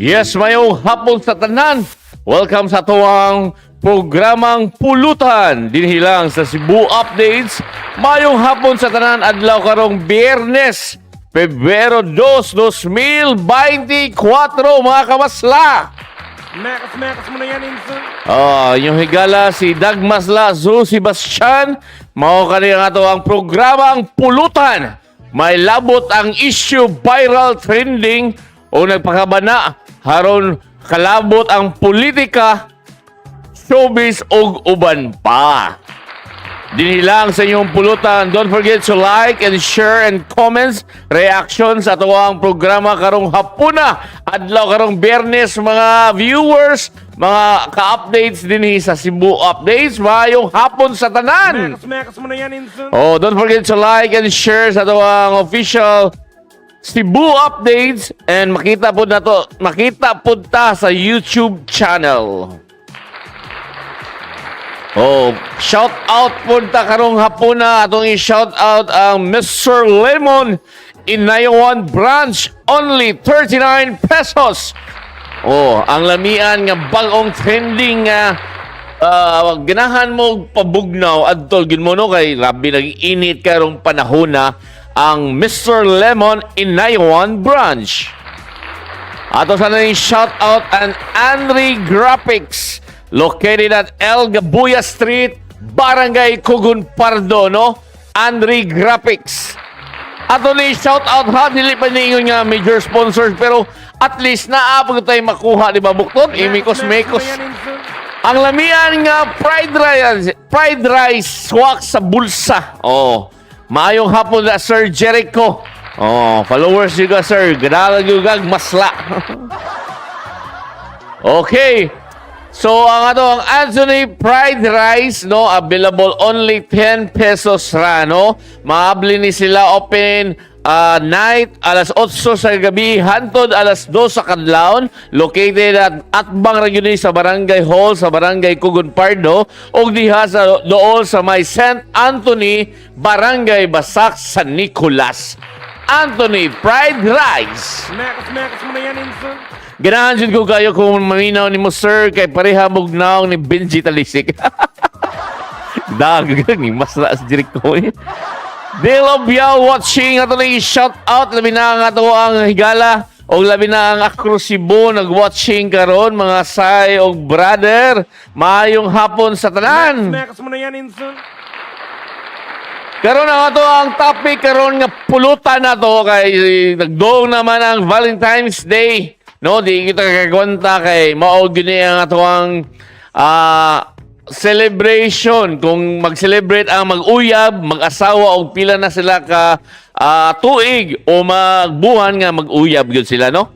Yes, mayong hapon sa tanan. Welcome sa atuang programang Pulutan dinhi lang sa Cebu Updates. Mayong hapon sa tanan, adlaw karong Biyernes, Pebrero 2, 2024, mga kamasla. Mekas, mekas mo na yan, Inson. Oh, yung higala si Dagmasla Zu Sebastian, mao kani ang ato ang programang Pulutan. May labot ang issue, viral, trending o nagpakabana haron kalabot ang politika, showbiz ug uban pa. Dinhi lang sa inyong Pulutan. Don't forget to like and share and comments, reactions sa atoang programa karong hapuna. Adlaw karong Biyernes, mga viewers, mga ka-updates dinhi sa Cebu Updates. Maayong hapon sa tanan. Mekas, mekas mo na yan, Inson. Oh, don't forget to like and share sa atoang official Cebu Updates and makita po na to, makita po ta sa YouTube channel. Oh, shout out po ta karong hapuna, atong i-shout out ang Mr. Lemon Inayawan Branch, only 39 pesos. Oh, ang lamian nga bag-ong trending nga ganahan mo pabugnaw adtol gin mo, no, kay grabe nag-init karong panahon na, ang Mr. Lemon Inayawan Branch. Ato sa nang shout out ang Andre Graphics, located at El Gabuya Street, Barangay Kugun Pardo, no? Andre Graphics. Ato ni shout out ha, dili pa niingon nga major sponsors, pero at least naa pag tayo makuha, di ba, bukton? Imikos mekos. Mekas mo na yan, Inson. Ang lamian nga fried rice swak sa bulsa. Oh. Maayong hapon na, Sir Jericho. Oh, followers juga, sir. Ganalag yung masla. Okay. So ang ato ang Anthony Fried Rice, no, available only 10 pesos ra, no. Maabli ni sila, open night alas 8 sa gabi hantod alas 2 sa kadlawon, located at Atbang ra gyud ni sa Barangay Hall sa Barangay Kugon Pardo ug diha sa dool sa may St. Anthony, Barangay Basak, San Nicolas. Anthony Fried Rice. Mekas, mekas mo na yan, Inson. Ganahan jud ko kayo kung maminaw ni mo, sir, kay pareha mog naong ni Benji Talisik. Dag ni mas na sa Jericho eh. Dale of Yao watching, ato na shout out labi na ang ato ang higala o labi na ang Acro Cebu nag-watching karon, mga say og brother. Maayong hapon sa tanan. Mekas mo na yan, Inson. Karon ang ato ang topic karon nga pulutan na to kay nagdoong naman ang Valentine's Day. No, di kita kagwanta kay mao gyud ang ato ang celebration kung mag-celebrate ang mag-uyab, mag-asawa og pila na sila ka tuig o magbuhan nga mag-uyab gyud sila, no?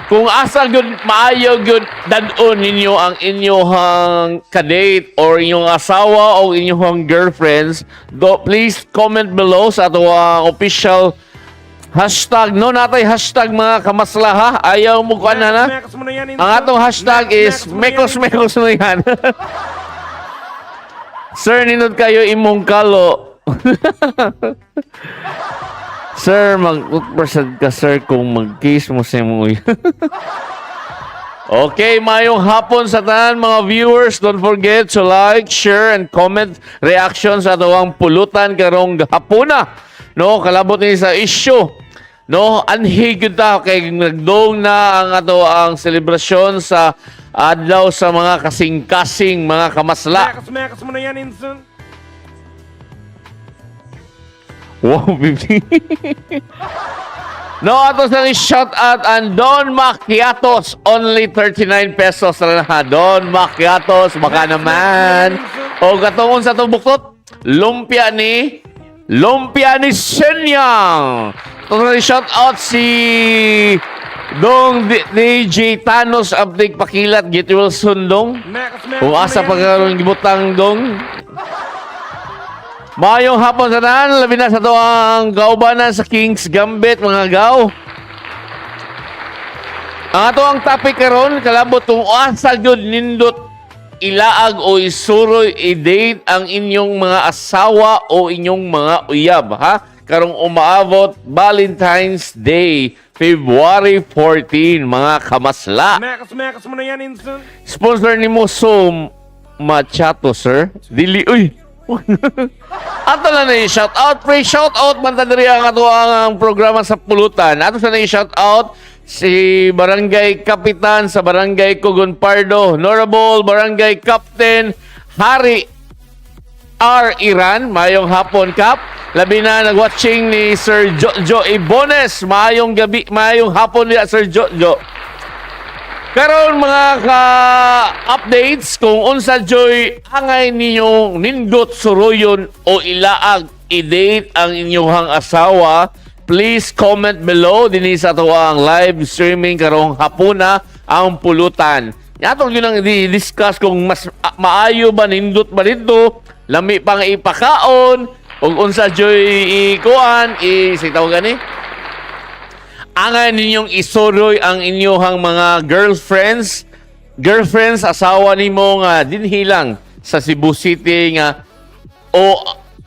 Kung asa gyud maayo gyud dad-on ninyo ang inyong kadate or inyong asawa o inyong girlfriends, do please comment below sa ato ang official hashtag, no? Natay hashtag, mga kamasla, ha. Ayaw mo kuan na na. Mekas mo na yan, Inson. Ang atong hashtag is Mekas, mekos mekas mo na yan, mekos mo yan. Sir, nindot kayo imong kalo. Sir, mag-toothbrush ka, sir, kung mag-kiss mo sa imong uy. Okay, mayong hapon sa tanan mga viewers. Don't forget to like, share, and comment reactions sa atoang pulutan karong hapuna. No, kalabot ni sa issue. No, anhi gyud ta kay nagdong na ang ato ang selebrasyon sa adlaw sa mga kasing-kasing, mga kamasla. Mekas, mekas mo na yan, Inson. Wow, bibi. No, ato sa shout out ang Don Macchiatos. Only 39 pesos na lang ha. Don Macchiatos, baka naman. O katungon sa itong buktot, lumpia ni Senyang. Ito na shout out si Dong DJ Thanos Update Pakilat Get Wilson Dong. Mekas, mekas Kung mo na asa yan, pa karon gibutang, Dong. Mayong hapon sa tanan, labi na sa to ang kaubanan sa King's Gambit, mga gaw. Ang ato ang topic karon kalabot kung asa gyud nindot ilaag o isuroy i-date ang inyong mga asawa o inyong mga uyab, ha? Karong umaabot Valentine's Day, February 14, mga kamasla. Makas, makas mo na yan, Inson. Sponsor nimo so Machato, sir. Dili uy. Ato na na shout out, pre shout out man ta diri ang ato ang programa sa pulutan. Ato sa na shout out si Barangay Kapitan sa Barangay Cogon Pardo, Honorable Barangay Captain Harry R. Iran, maayong hapon, Kap. Labi na nag-watching ni Sir Jojo Ibones. Maayong gabi, maayong hapon niya, Sir Jojo. Karon mga ka-updates kung unsa joy angay ninyo nindot suruyon o ilaag i-date ang inyong asawa, please comment below dinhi sa ato ang live streaming karong hapuna, ang pulutan. Atong yun ang i-discuss kung mas maayo ba, nindot ba dito, lami pang ipakaon ug unsa joy ikuan i sa tawag gani angay ninyong isuroy ang inyong mga girlfriends, asawa nimo nga dinhi lang sa Cebu City nga o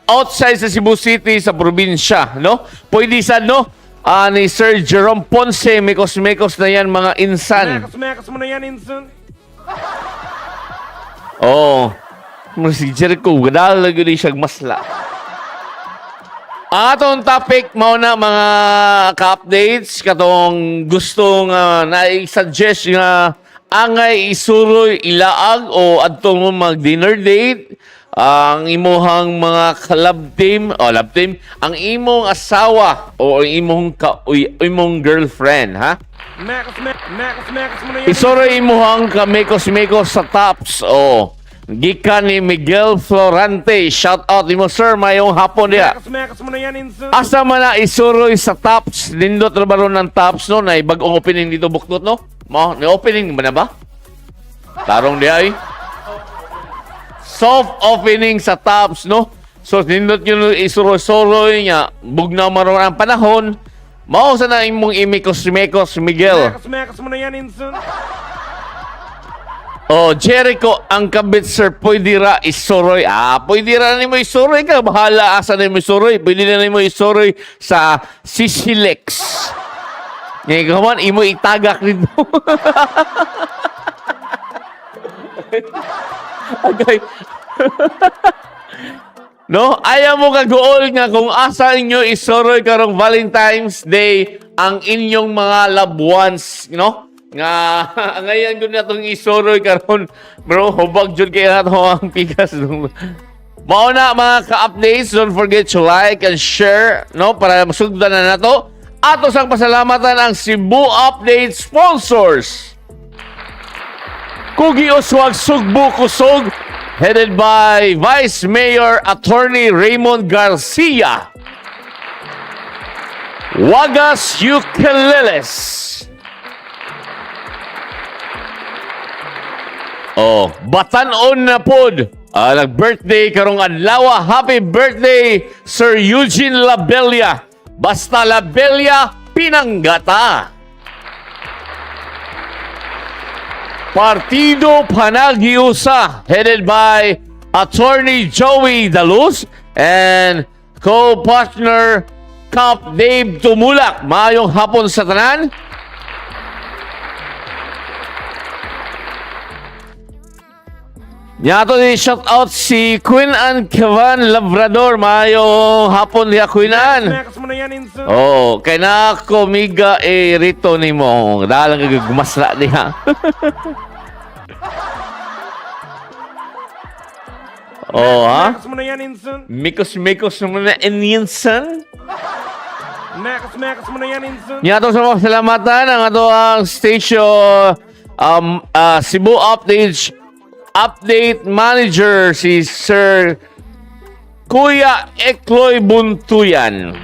outside sa Cebu City sa probinsya, no? Pwede sa no? Ni Sir Jerome Ponce, mekos-mekos na yan mga insan. Makas, makas mo na yan, Inson. Oo. Oh. Si Jericho, gadala gyud ni siyang masla. Ang atong topic mao na mga ka-updates katong gusto nga na-suggest nga angay isuroy ilaag o adto mo mag dinner date ang imuhang mga club team o love team, ang imong asawa o ang imong ka, uy, imong girlfriend, ha. Makas, makas, makas mo na yan. Isuroy imuhang kamekos-mekos sa Tops o gikan ni Miguel Florante. Shout out nimo, sir, mayong hapon diha. Makas, makas mo na yan, Inson. Asa man na isuroy sa Tops? Nindot ra ba ron ng Tops, no? Na bagong opening dito buktot, no? Mo, ni opening ba na ba? Tarong di ay. Soft opening sa Tops, no? So nindot yun isuroy-suroy nga bugnaw man ron ang panahon. Mao sa na imong imikos-mekos, Miguel. Makas, makas mo na yan, Inson. Oh, Jericho, ang kabit sir, pwede ra isuroy. Pwede ra nimo isuroy ka. Bahala asa nimo isuroy. Pwede na nimo isuroy sa Sisilex. Ngayon ka man, imo itagak nito. Okay. No? Ayaw mo kaguol nga kung asa inyo isuroy karong Valentine's Day ang inyong mga loved ones, no? Nga ngayon gud na tong isuroy karon, bro, hubag jud kay nato ang pikas. Mao na mga ka-updates, don't forget to like and share, no? Para masugdan na nato. Ato sang pasalamatan ang Cebu Update sponsors. Kugi Uswag Sugbo Kusog, headed by Vice Mayor Attorney Raymond Garcia. Wagas Ukuleles. Oh, batanon na pod. Nag-birthday karong adlaw. Happy birthday, Sir Eugene Labella. Basta Labella, pinanggata. Partido Panagiusa, headed by Attorney Joey Daluz and co-partner Cop Dave Tumulak. Maayong hapon sa tanan. Nyato ni shout out si Queen Ann Kevan Labrador. Maayong hapon niya, Queen Ann. Makas mo na yan, Inson. Oh, kay na ako miga eh rito nimo. Dalang gumasla niya. Oh, ha? Makas mo na yan, Inson. Mikos mikos mo na ininsan. Makas, makas mo na yan, Inson. Niya sa mga salamatan ang ato ang station Cebu Update Update Manager si Sir Kuya Ekloy Buntuyan.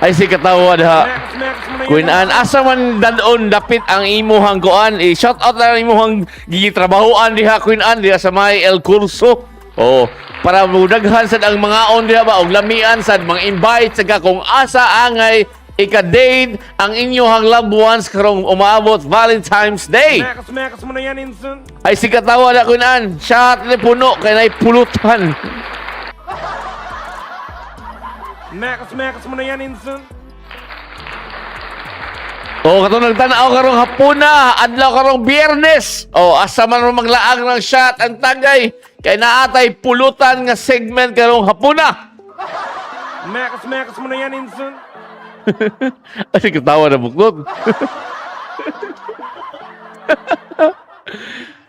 Ay si katawa ha. Makas, makas mo na yan. Queen Anne, asa man dadon dapit ang imuhang kuan? Eh, shout out na ang imuhang gitrabahoan diha, Queen Anne, diha sa may El Curso. Oh, para mudaghan sad ang mga on diha ba og lamian sad mga invite sad ka kung asa angay ika-date ang inyong loved ones karong umaabot Valentine's Day. Makas, makas mo na yan, Inson. Ay si katawa na Queen Anne, shot ni puno kay nay pulutan. Nekas, mekas mo na yan, Inson. O, katong nagtanaw karong hapuna, adlaw karong Biyernes. O, asa man mo maglaag ng shot ang tagay kay naatay pulutan nga segment karong hapuna. Mekas, mekas mo na yan, Inson. Ay, katawa na buklod.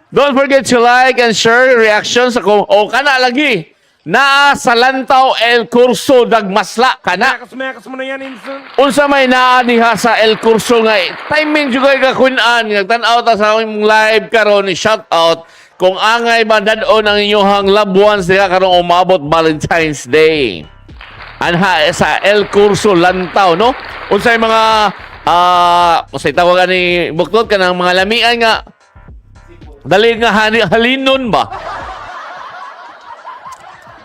Don't forget to like and share reactions sa kung o kana lagi. Naa sa Lantaw El Curso dagmasla kana. Mekas, mekas mo na yan, Inson. Unsa may naa diha sa El Curso nga timing jud kay kakunan, nagtan-aw ta sa among live karon ni shout out kung angay ba dad-on ang inyong loved ones diha karong umabot Valentine's Day. Anha sa El Curso Lantaw, no? Unsay mga unsay tawag ani, buklod, kanang mga lamian nga dali nga halinon ba?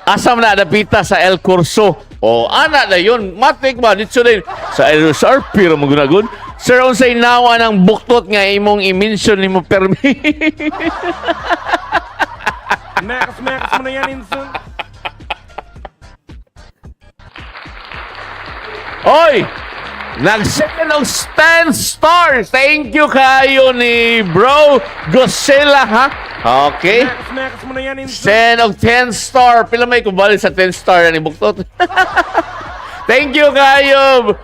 Asam na adapita sa El Curso. O, ana na yun. Matik ba? Dito din. Sa El SRP ra magunagon. Sir, unsay nawa ng buktot nga imong i-mention nimo permi? Mekas, mekas mo na yan, Inson. Oy! Nag-send og 10 stars. Thank you kayo ni Bro Gosela, ha? Okay. Mekas, mekas mo na yan, Inson. Send og 10 star. Pila may kubali sa 10 star ni buktot? Thank you kayo,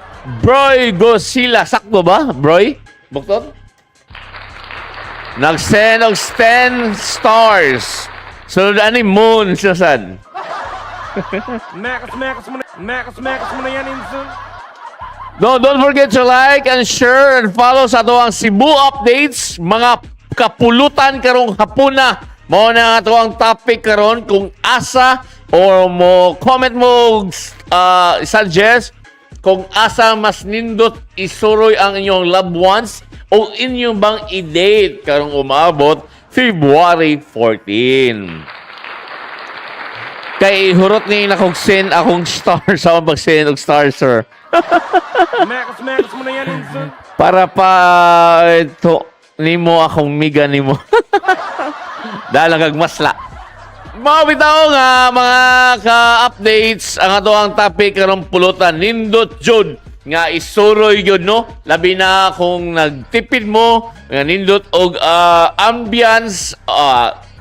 Broy Gosila. Sakto ba, Broy? Buktot? Nag-send og 10 stars. Sunod ani moon siya sad. Mekas, mekas mo na, mekas, mekas mo na yan, Inson. No, don't forget to like and share and follow sa ato ang Cebu Updates, mga kapulutan karong hapuna. Mao na ang ato ang topic karon kung asa or mo comment mo, suggest kung asa mas nindot isuroy ang inyong loved ones o inyong bang i-date karong umabot February 14. Kay hurot ni nakong send akong star sa akong pag-send og star, sir. Mekas, mekas mo na yan, Inson. Para pa ito nimo akong miga nimo. Dalang kag masla. Mga bitaw nga mga ka-updates ang ato ang topic karong pulutan, nindot jud nga isuroy gyud, no, labi na kung nagtipid mo nga nindot og ambience,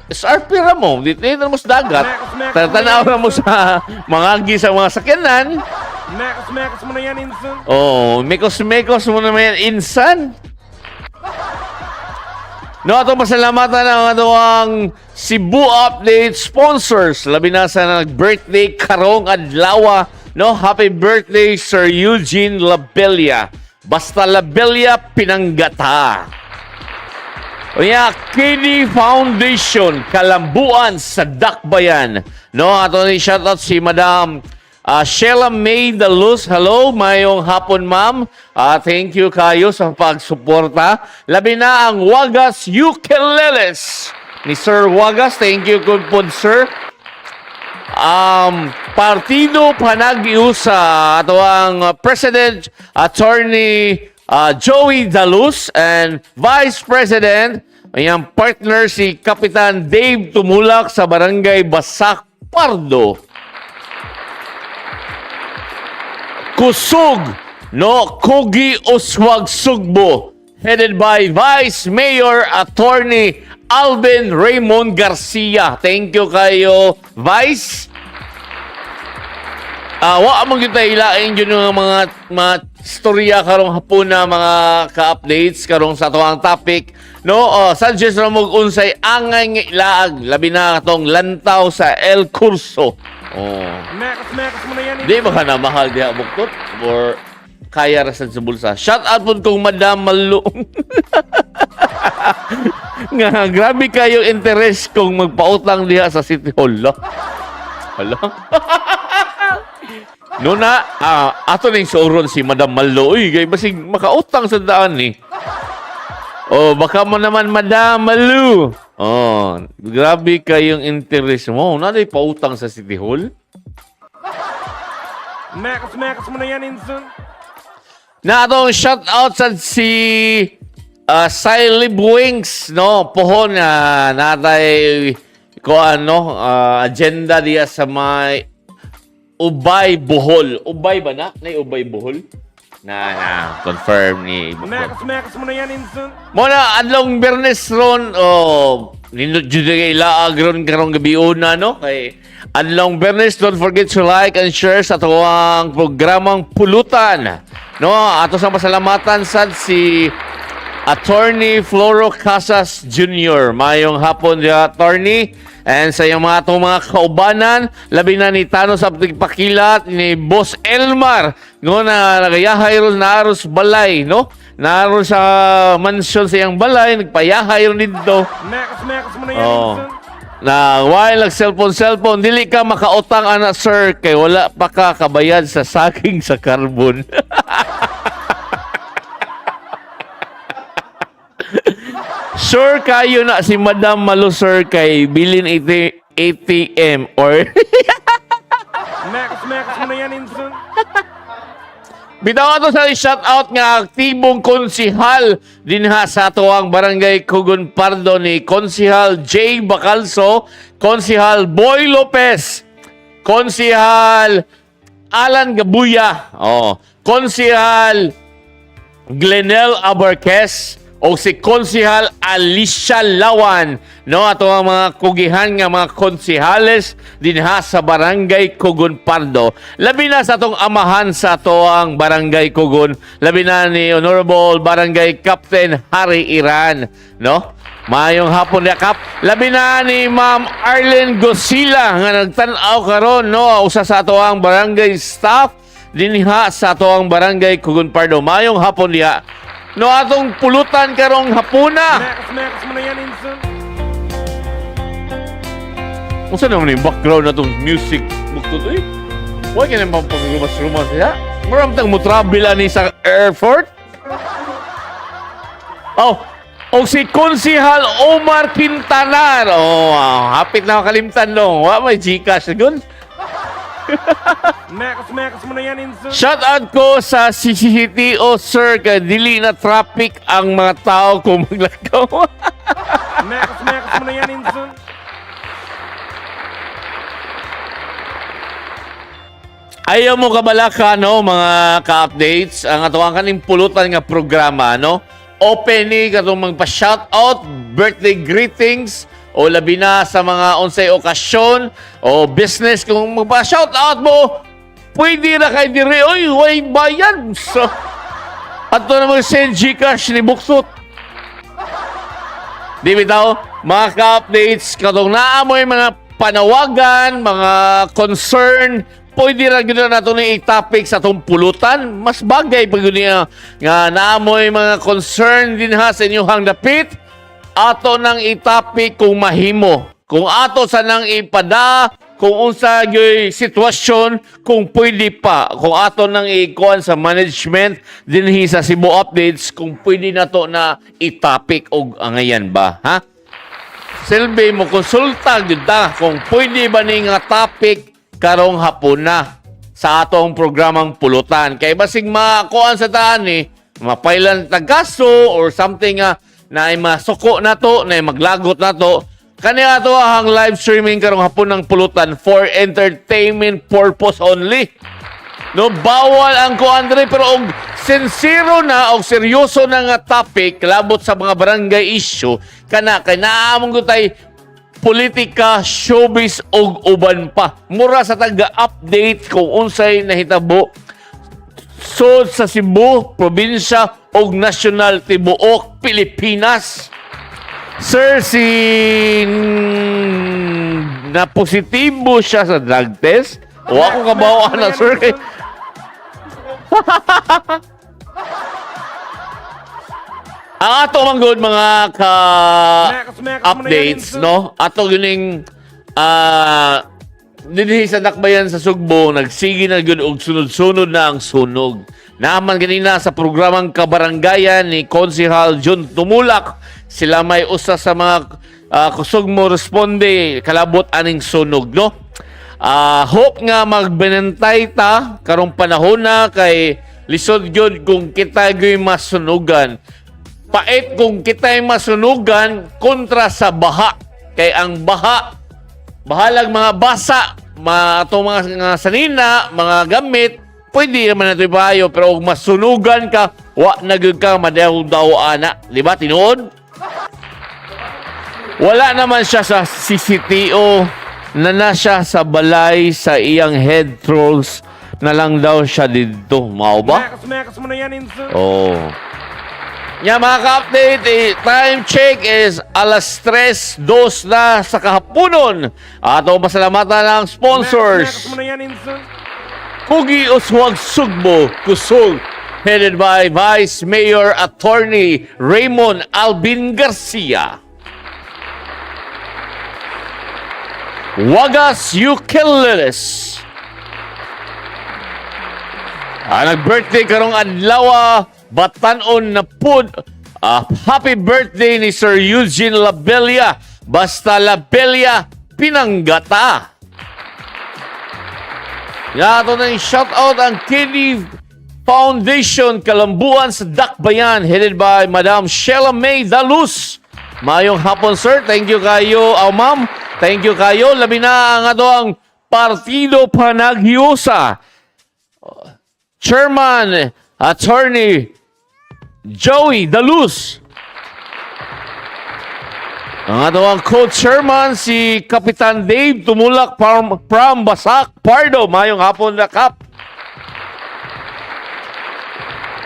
SRP ra mo dito na mo sa dagat, tanaw ra mo sa mga gi sa mga sakyanan. Mekas, mekas mo na yan, Inson. Oh, mekos-mekos mo naman yan, insan. No, ato pasalamatan ang ato ang Cebu Update sponsors. Labi na sa nag-birthday karong adlaw. No, happy birthday, Sir Eugene Labella. Basta Labella, pinanggata. Unya, KD Foundation, Kalambuan sa Dakbayan. No, ato ni shoutout si Madam Sheila May Daluz. Hello, mayong hapon, ma'am. Thank you kayo sa pagsuporta. Labi na ang Wagas Ukuleles ni Sir Wagas. Thank you, good po, sir. Partido Panag-iusa, ato ang President Attorney Joey Daluz and Vice President, ang partner si Kapitan Dave Tumulak sa Barangay Basak Pardo. Kusog, no, Kugi Uswag Sugbo, headed by Vice Mayor Attorney Alvin Raymond Garcia. Thank you kayo, Vice. Wa man gyud tay ilain yun yung mga storya karong hapon na mga ka-updates karong sa atoang topic. No, oh, suggest ra mo unsay angay nga ilaag labi na atong lantaw sa El Curso. Oh. Mekas, mekas mo na yan, Di ba ka na mahal diha buktot or kaya ra sad sa bulsa. Shout out pud kong Madam Malu. Nga grabe kayo interest kung magpautang diha sa City Hall. Lo. Hala. No na, ato ning suron si Madam Malo. Uy, kay basig makautang sa daan ni. Oh, baka mo naman, Madam Malu. Oh, grabe kayong interest mo. Nanay pautang sa City Hall? Mekas, mekas mo na yan, Inson. Na atong shout out sa si Silib Wings, no, pohon na natay ko ano agenda diya sa may Ubay, Bohol. Ubay ba na? Nay Ubay, Bohol? Na, na. Confirm ni Buktot. Mekas, mekas mo na yan, Inson. Mo na, adlong Bernes ron, oh, nindot jud kay laag ron karong gabi una, no? Kay adlong Bernes, don't forget to like and share sa atoang programang Pulutan. No, ato sa pasalamatan sad si Attorney Floro Casas Jr. Mayong hapon diha, Attorney. And sa iyong mga atong mga kaubanan, labi na ni Thanos Pakilat, ni Boss Elmar, no, na nagayahay ron naaros balay, no? Naroon sa mansion sa iyang balay, nagpayahay ron dito. Mekas, mekas mo na yan, Oh. Inson. Na while nag cellphone cellphone, dili ka makautang ana, sir, kay wala pa ka kabayad sa saking sa carbon. Sure kayo na si Madam Malo, sir, kay bilin 80 ATM or Mekas, mekas mo na yan, Inson. Bitaw ato sa shout out nga aktibong konsihal dinha sa atoang Barangay Kugon Pardo ni Konsihal J. Bacalso, Konsihal Boy Lopez, Konsihal Alan Gabuya, oh, Konsihal Glenel Abarquez o si Konsihal Alicia Lawan, no? Ato ang mga kugihan nga mga konsihales dinha sa Barangay Kugon Pardo, labi na sa atong amahan sa atoang Barangay Kugon, labi na ni Honorable Barangay Captain Harry Iran, no? Maayong hapon yakap. Labi na ni Ma'am Arlene Gosila nga nagtan-aw karon, no, usa sa atoang barangay staff dinha sa atoang Barangay Kugon Pardo. Maayong hapon diha. No, atong pulutan karong hapuna. Mekas, mekas mo na yan, Inson. Unsa naman yung background na tong music buktot eh? Why ka naman pagrumas-rumas siya? Maram tang mo travel ani sa airport? Oh, o si Konsihal Omar Quintanar. Oh, hapit na makalimtan no. Wa may GCash gun. Mekas, mekas mo na yan, Inson. Shout out ko sa CCTO, sir, kay dili na traffic ang mga tao kung maglakaw. Mekas, mekas mo na yan, Inson. Ayaw mo kabalaka, no, mga ka-updates, ang atong kaning pulutan nga programa, no? Open ni katong magpa-shoutout, birthday greetings, o labi na sa mga unsay okasyon o business kung magpa-shoutout mo, pwede na kay dire, oy, way bayan. So, ato na mag-send GCash ni Buksot. Di bitaw, mga ka-updates, katong naamoy mga panawagan, mga concern, pwede ra gyud na nato ni i-topic sa atong pulutan. Mas bagay pag yun niya nga naamoy mga concern din ha sa inyong dapit, ato nang i-topic kung mahimo. Kung ato sa nang ipada, kung unsa gyud sitwasyon, kung pwede pa, kung ato nang ikuan sa management dinhi sa Cebu Updates, kung pwede na to na i-topic og angayan ba, ha? Silbi mo konsulta gyud ta kung pwede ba ni nga topic karong hapon na sa atong programang pulutan. Kay basig makuan sa taan ni mapailan tagaso or something nga na ay masuko na to, na ay maglagot na to. Kani ato ang live streaming karong hapon ng pulutan for entertainment purpose only. No, bawal ang kuan diri, pero og sincero na og seryoso na nga topic labot sa mga barangay issue kana kay naamong gutay politika, showbiz og uban pa. Mura sa taga-update kung unsay nahitabo sod sa Cebu, probinsya og national tibuok Pilipinas. Sir, si na positibo siya sa drug test. O ako kabaw na, sir, kay ang ato man gud mga ka Mekas, mekas mo na yan, updates, Inson. no? Ato gining dinhi sa Dakbayan sa Sugbo nagsige na gyud og sunod-sunod na ang sunog. Naaman ganina sa programang Kabarangayan ni Konsehal John Tumulak, sila may usa sa mga kusog mo responde kalabot aning sunog, no? Hope nga magbenentay ta karong panahon na kay lisod gyud kung kita gyud masunugan. Pait kung kita'y masunugan kontra sa baha. Kay ang baha, bahalag mga basa. ma atong mga nga sanina, mga gamit, pwede naman nato ipahayo, pero og masunugan ka, wa na gyud ka madaw-daw ana, di ba? Tinuod? Wala naman siya sa CCTO na na siya sa balay sa iyang head trolls na lang daw siya didto. Mao ba? Mekas, mekas mo na yan, Inson. Oh. Nya mga ka-update, eh, time check is alas 3:02 na sa kahaponon. Ato pasalamatan ang sponsors. Mekas, mekas mo na yan, Inson. Kugi Uswag Sugbo, Kusog, headed by Vice Mayor Attorney Raymond Alvin Garcia. Wagas Ukuleles. Ah, nag-birthday karong adlaw, batanon na pud. Ah, happy birthday ni Sir Eugene Labella. Basta Labella, pinanggata. Yato na yung shout-out ang Kidney Foundation Kalambuan sa Dakbayan, headed by Madam Sheila May Daluz. Mayong hapon, sir. Thank you kayo, oh, ma'am. Thank you kayo. Labi na ang ato ang Partido Panaghiusa. Chairman, Attorney Joey Daluz. Ang ato ang co-chairman si Kapitan Dave Tumulak from Basak, Pardo. Mayong hapon na, Kap.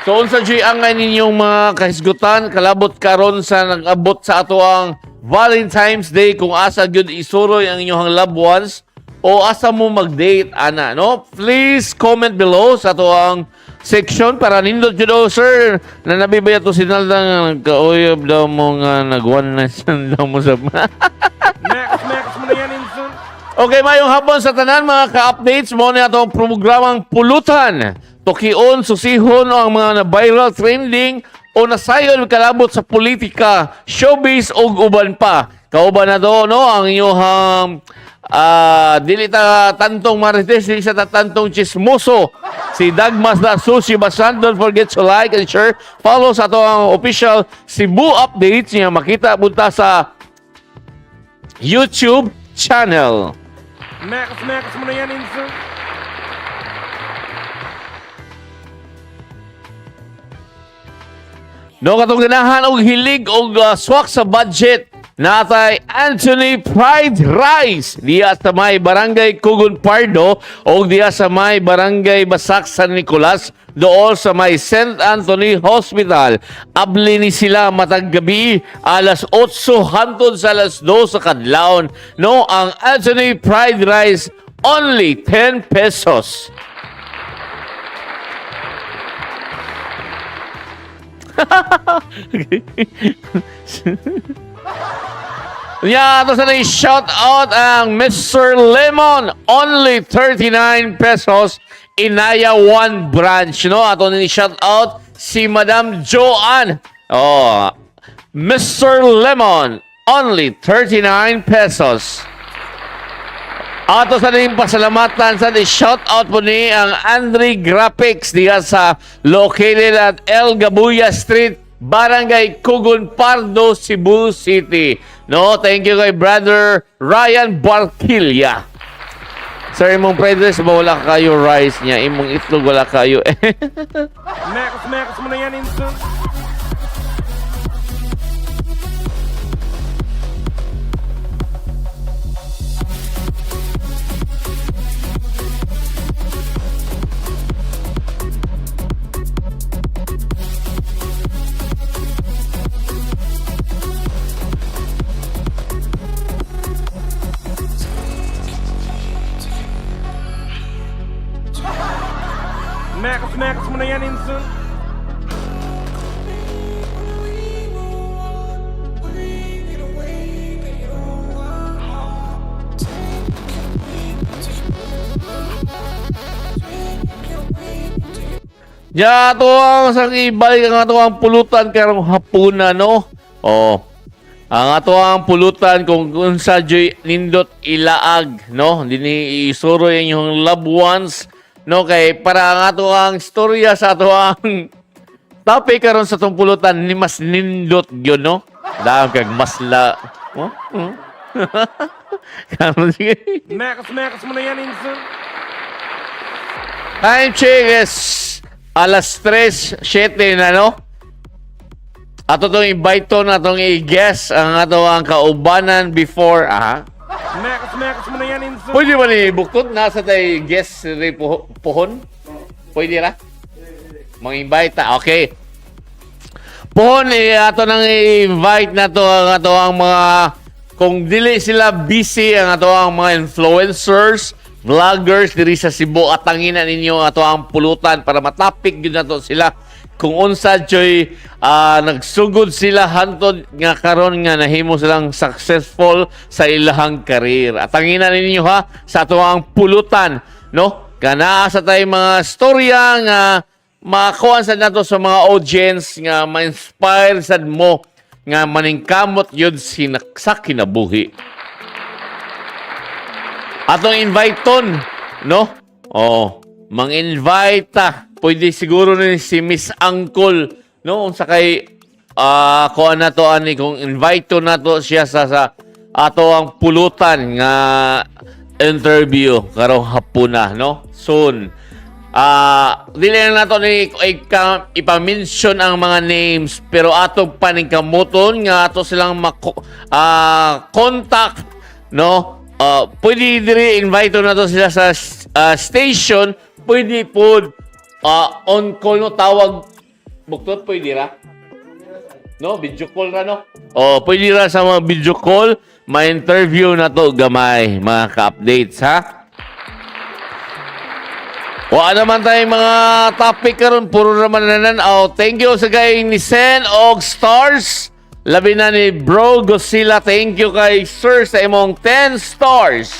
So unsa jud ang ninyong mga kahisgutan kalabot karon sa nag-abot sa ato ang Valentine's Day, kung asa gyud isuroy ang inyong loved ones o asa mo mag-date ana, no? Please comment below sa ato ang section para nindot jud, oh, sir na nabibaya to sinal nga nagkauyab daw mo nga nag one night stand daw mo sa Mekas, mekas mo na yan, Inson. Okay, mayong hapon sa tanan mga ka-updates mo ni atong programang Pulutan. Tukion, susihon ang mga na viral, trending o nasayon kalabot sa politika, showbiz ug uban pa. Kauban na to, no, ang inyong dili ta tantong marites, dili sa tantong chismoso. Si Dagmas na Susi Basan. Don't forget to like and share. Follow sa ato ang official Cebu Updates nga makita punta sa YouTube channel. Mekas, mekas mo na yan, Inson. No, katong ganahan og hilig og swak sa budget, natay Anthony Fried Rice diya sa may Barangay Kugon Pardo o diya sa may Barangay Basak San Nicolas, dool sa may St. Anthony Hospital. Abli ni sila matag gabi alas 8 hantod sa alas 2 sa kadlawon. No, ang Anthony Fried Rice, only 10 pesos. Yeah, ito sa shout out ang Mr. Lemon. Only 39 pesos. Inaya 1 branch, no? Ato ni shout out si Madam Joanne. Oh, Mr. Lemon. Only 39 pesos. Ato sa ning pasalamatan sa ni shout out po ni ang Andre Graphics diha sa located at El Gabuya Street, Barangay Kugon Pardo, Cebu City. No, thank you kay Brother Ryan Barquilla. Sir, imong fried rice ba wala kayo rice niya? Imong itlog wala kayo. Mekas, mekas mo na yan, Inson. Mekas, mekas mo na yan, Inson. Ya, ato ang sang ibalik ang ato ang pulutan karong hapuna, no. Oh. Ang ato ang pulutan kung unsa joy nindot ilaag, no? Dinhi isuroy inyong loved ones, no, kay para ang ato ang istorya sa ato ang topic karon sa tong pulutan ni mas nindot gyud, no. Dahil kag masla. Oh? Karon, sige. Mekas, mekas mo na yan, Inson. Time check is alas 3:07 na, no? Ato tong invite to na tong i-guess ang ato ang kaubanan before, ah. Mekas, mekas mo na yan, Inson. Pwede ba ni buktot? Nasa tay guest ri pohon? Pwede ra? Mang-invite ta. Okay. Pohon, eh, ato nang i-invite na to ang ato ang mga, kung dili sila busy, ang ato ang mga influencers, vloggers diri sa Cebu, atangin na ninyo ang ato ang pulutan para matapik gyud nato sila kung unsa joy nagsugod sila hantod nga karon nga nahimo silang successful sa ilahang career. Atangin na ninyo ha sa ato ang pulutan, no? Kanaa sa tay mga storya nga makakuan sad nato sa mga audience nga ma-inspire sad mo nga maningkamot yun sa kinabuhi. Atong invite ton, no? Oo. Mang-invite ta. Pwede siguro ni si Miss Uncle, no? Unsa kay kuan na to ani kung invite to na to siya sa ato ang pulutan nga interview karong hapuna, no? Soon. Dili na nato ni ipa-mention ang mga names pero ato paningkamuton nga ato silang contact, no? Pwede diri invite na to sila sa station, pwede po on call, no, tawag buktot pwede ra. No, video call ra, no. Oh, pwede ra sa mga video call, ma-interview na to gamay mga ka-updates ha. Wala naman tayong mga topic karon, puro naman nananaw. Thank you sa kay ni Sen og Stars. Labi na ni Bro Godzilla. Thank you kay Sir sa imong 10 stars.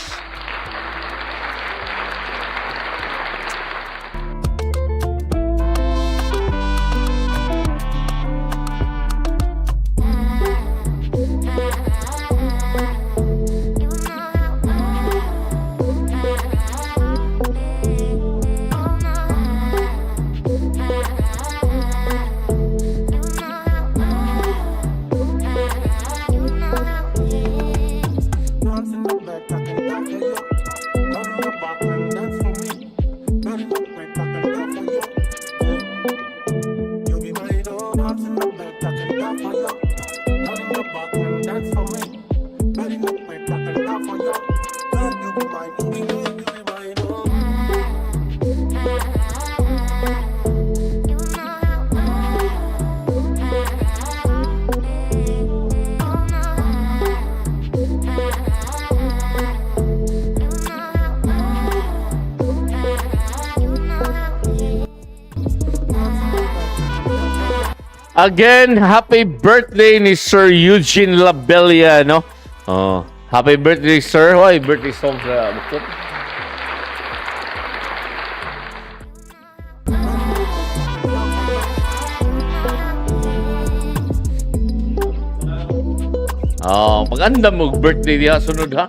Dance in the back, I can die for you. Turn your back and dance for me. Turn your back, I can die for you. You be mine, oh. Dance in the back, I can die for you. Turn your back and dance for me. Turn your back, I can die for you. Girl, you be mine, you be mine, you be mine, oh. Again, happy birthday ni Sir Eugene Labella, no? Oh, happy birthday, sir. Hoy, birthday song sa buktot. Oh, pag-anda mo birthday diha sunod ha.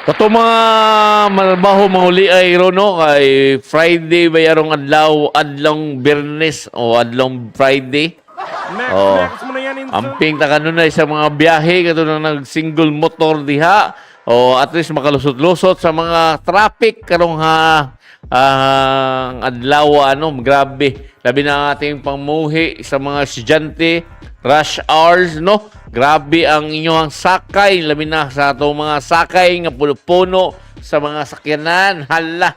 Kato mga malbaho mga uli ay ro, no, kay Friday ba yarong adlaw, adlong Biyernes o adlong Friday. Mekas, Oh. mekas mo na yan, Inson. Amping ta kanunay sa mga biyahe kato na nag single motor diha o at least makalusot-lusot sa mga traffic karong ha ang adlaw, ano, grabe labi na ang ating pangmuhi sa mga estudyante, rush hours, no? Grabe ang inyong sakay, labi na sa atong mga sakay nga puno-puno sa mga sakyanan, hala.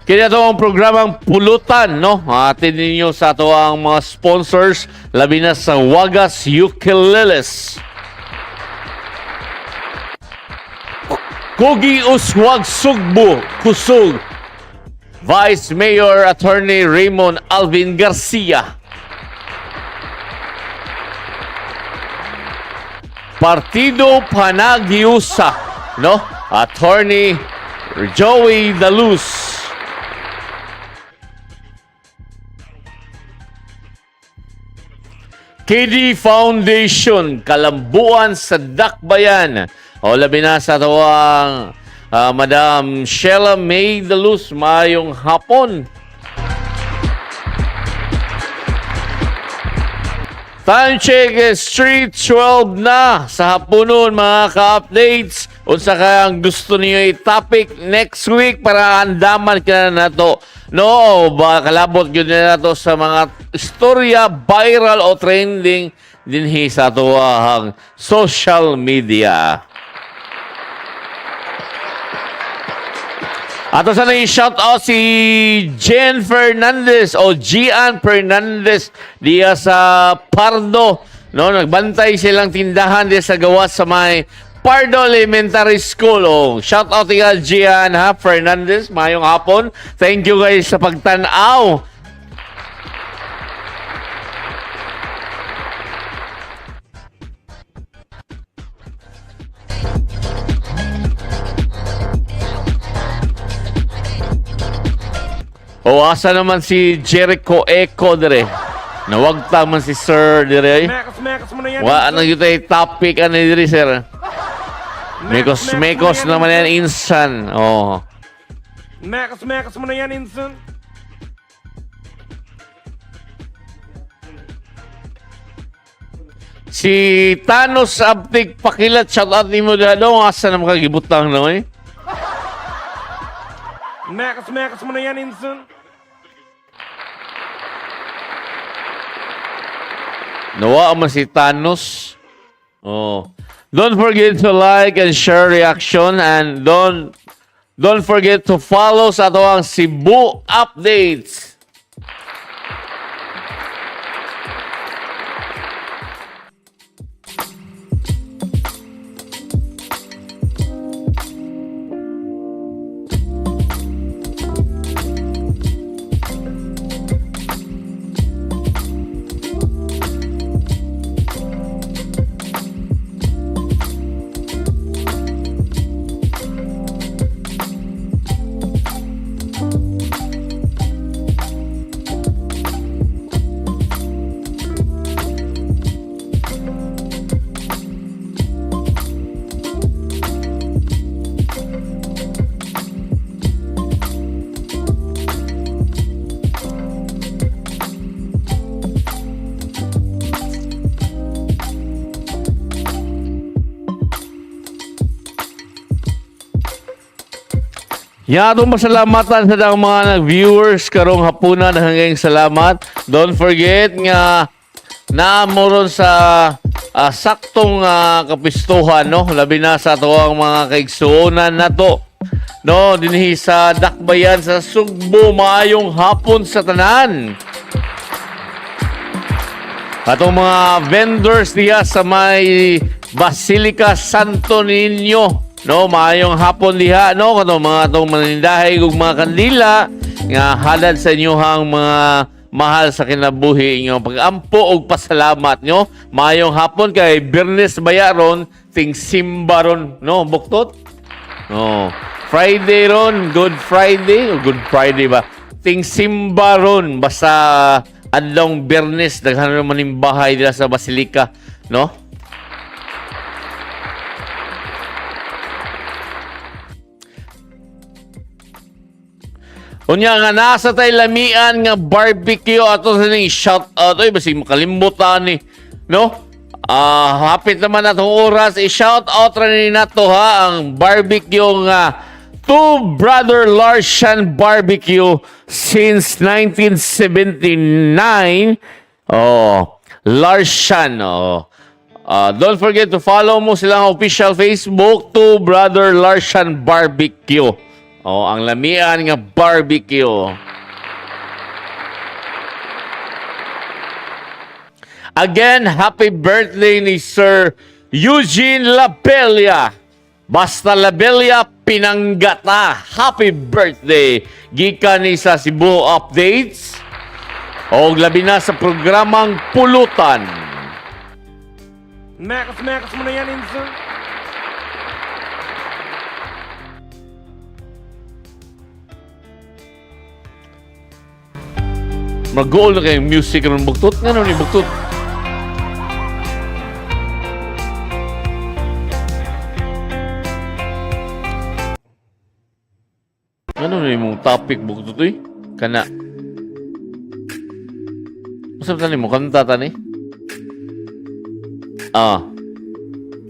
Kaya ito ang programang Pulutan, no? Atin ninyo sa ato ang mga sponsors, labi na sa Wagas Ukuleles. Kugi Uswag Sugbo, Kusug. Vice Mayor Attorney Raymond Alvin Garcia. Partido Panagiusa, no? Attorney Joey Daluz. KD Foundation, Kalambuan sa Dakbayan. O labi na sa tuwang Madam Sheila May de Luz, mayong hapon. Time check is 3:12 na sa hapunon, mga ka-updates. Unsa kaya ang gusto niyo i-topic next week para andaman ka na nato? No, ba kalabot gyud na nato sa mga istorya viral o trending dinhi sa atoang social media. Ato sa nang shout out si Jen Fernandez o Gian Fernandez diya sa Pardo. No, nagbantay silang tindahan diya sa gawas sa may Pardo Elementary School. Oh, shout out ika Gian ha Fernandez, mayong hapon. Thank you guys sa pagtan-aw. O asa naman si Jericho Eco dire. Nawagta man si Sir dire. Mekas, mekas mo na yan, Wa insan. ano yung topic ano dire, sir? Mekos mekos naman yan insan. Oh. Mekas, mekas mo na yan, insan. Si Thanos Abtik Pakilat, shout out nimo dado. Asa na makagibutang na eh? Mekas, mekas mo na yan, insan. Nawa man si Thanos. Oh. Don't forget to like and share reaction and don't forget to follow sa ato ang Cebu Updates. Ya, atong pasalamatan sa dang mga nag-viewers karong hapunan, hanggang salamat. Don't forget nga naamoron sa saktong kapistuhan, no, labi na sa ato ang mga kaigsuonan nato. No, dinhi sa Dakbayan sa Sugbo, maayong hapon sa tanan. Atong mga vendors diya sa may Basilica Santo Niño. No, maayong hapon diha, no, katong mga atong manindahay ug mga kandila nga halad sa inyohang mga mahal sa kinabuhi inyo pag-ampo og pasalamat nyo. Maayong hapon kay Biyernes bayaron ting simba ron, no, buktot. No. Friday ron, Good Friday o Good Friday ba? Ting simba ron basta adlong Biyernes daghan naman ning bahay dila sa Basilika, no? Unya nga nasa tay lamian nga barbecue ato sa ning shout out oy basig makalimbutan ni, no? Hapit naman atong oras, i-shout out ra ni nato ha ang barbecue nga Two Brother Larsian Barbecue since 1979. Oh, Larsian, oh. Don't forget to follow mo silang official Facebook, Two Brother Larsian Barbecue. Oh, ang lamian nga barbecue. Again, happy birthday ni Sir Eugene Labella. Basta Labella, pinanggata. Happy birthday. Gikan ni sa Cebu Updates. O labi na sa programang Pulutan. Mekas, mekas mo na yan, insan. Mag-goal na kayong music ng buktot. Nga ni buktot? Ano na imong topic buktot uy? Kana. Unsa ba tani mo kanta tani? Ah.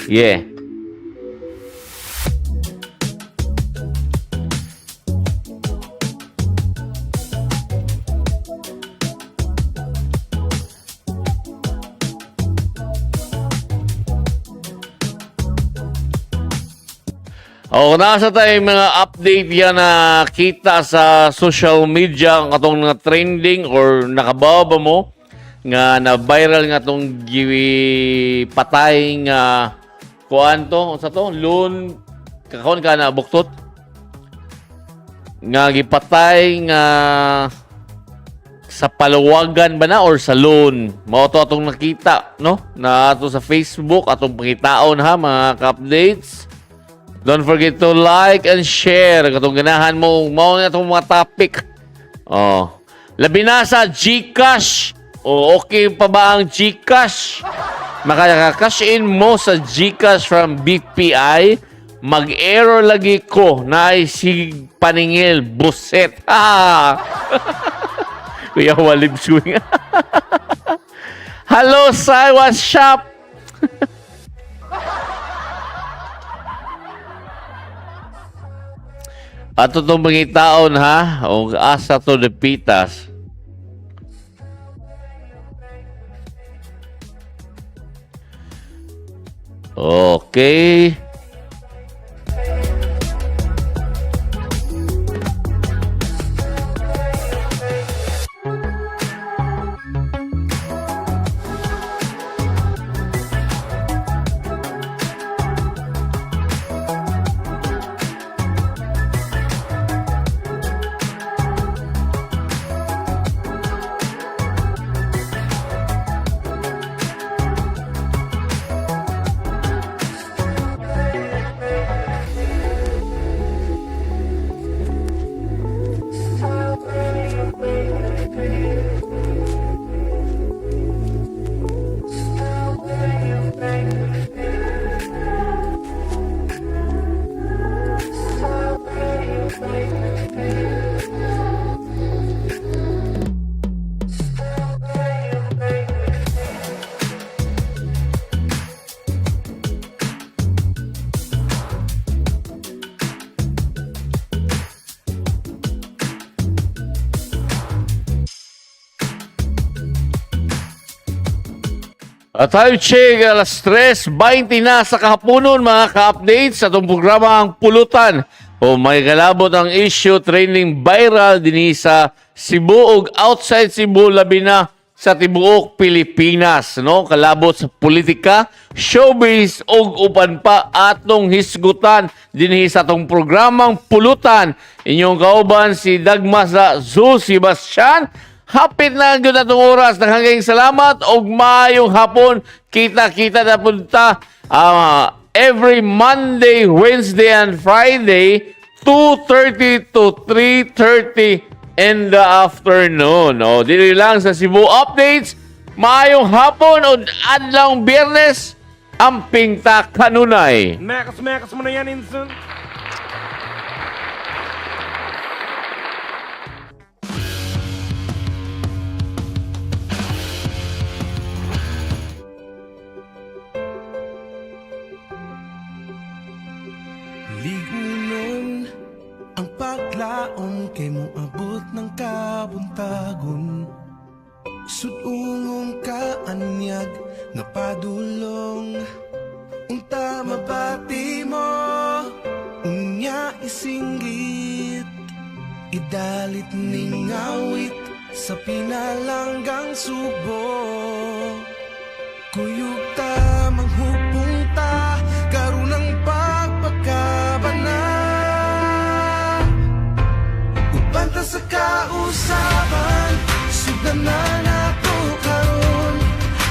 Yeah. O, nasa tayo mga update yan na kita sa social media ang katong nga trending or nakabawa ba mo nga na viral nga tong patay nga kuan to, unsa to, loan kakon ka na buktot nga gipatay nga sa paluwagan ba na or sa loan, mao to atong nakita, no, na ato sa Facebook, atong pangitaon ha, mga ka-updates. Don't forget to like and share katong ganahan mo mao na atong mga topic. Oh. Labi na sa GCash. O okay pa ba ang GCash? Makaka-cash in mo sa GCash from BPI. Mag-error lagi ko na ay si paningil buset. Ah! Kuya Walib swing. Hello, Saiwa Shop. Ato itong mga ha, o asa to de pitas. Okay. At time check, alas 3:20 na sa kahaponon, mga ka-update sa itong programa ang Pulutan. O may kalabot ang issue trending viral dinhi sa Cebu ug outside Cebu, labi na sa tibuok Pilipinas, no, kalabot sa politika, showbiz ug uban pa atong hisgutan dinhi sa atong programang Pulutan. Inyong kauban si Dagmasa Zu Sebastian. Hapit na ang gyud atong oras. Daghang salamat ug maayong hapon. Kita-kita na punta every Monday, Wednesday and Friday, 2:30 to 3:30 in the afternoon. O, dili lang sa Cebu Updates. Maayong hapon ug adlawng Biyernes. Amping ta kanunay. Mekas, mekas mo na yan, Inson. Ligunon ang paglaom kay moabot ng kabuntagon. Sudungong kaanyag nga padulong. Unta mabati mo, unya isinggit. Idalit ning awit sa pinalanggang subo. Kuyog ta, manghupong ta, karon ang pagpagkabana. Uban ta sa kausaban, sugdan na nato karon.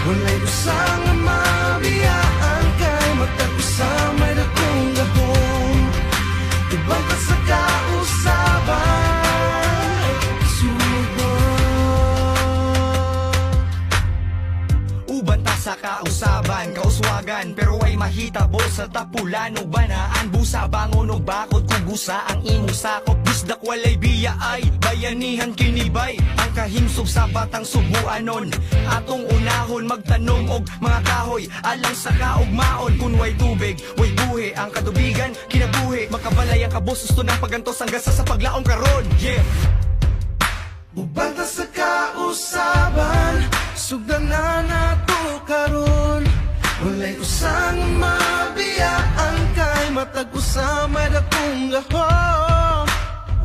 Walay usa nga mabiyaan kay matag usa may dakong gahom. Uban ta sa kausaban, sugo. Uban ta sa kausaban, kauswagan. Pero ay mahitabo sa Tapulano, Banaan, Busa, Bangon ug Bakod. Kugusa ang imong sakop. Bisdak walay biya ay bayanihan kinibay. Ang kahimsog sa batang Subuanon. Atong unahon magtanom og mga kahoy alang sa kaugmaon. Kun way tubig, way buhi. Ang katubigan, kinabuhi. Makabalay ang kabos, gusto ng pagantos ang gasa sa paglaom karon. Yeah. Uban ta sa kausaban, sugdan na nato karon. Walay usang mabiyaan kay matag usa may dakong gahom.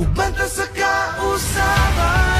Uban ta sa kausaban.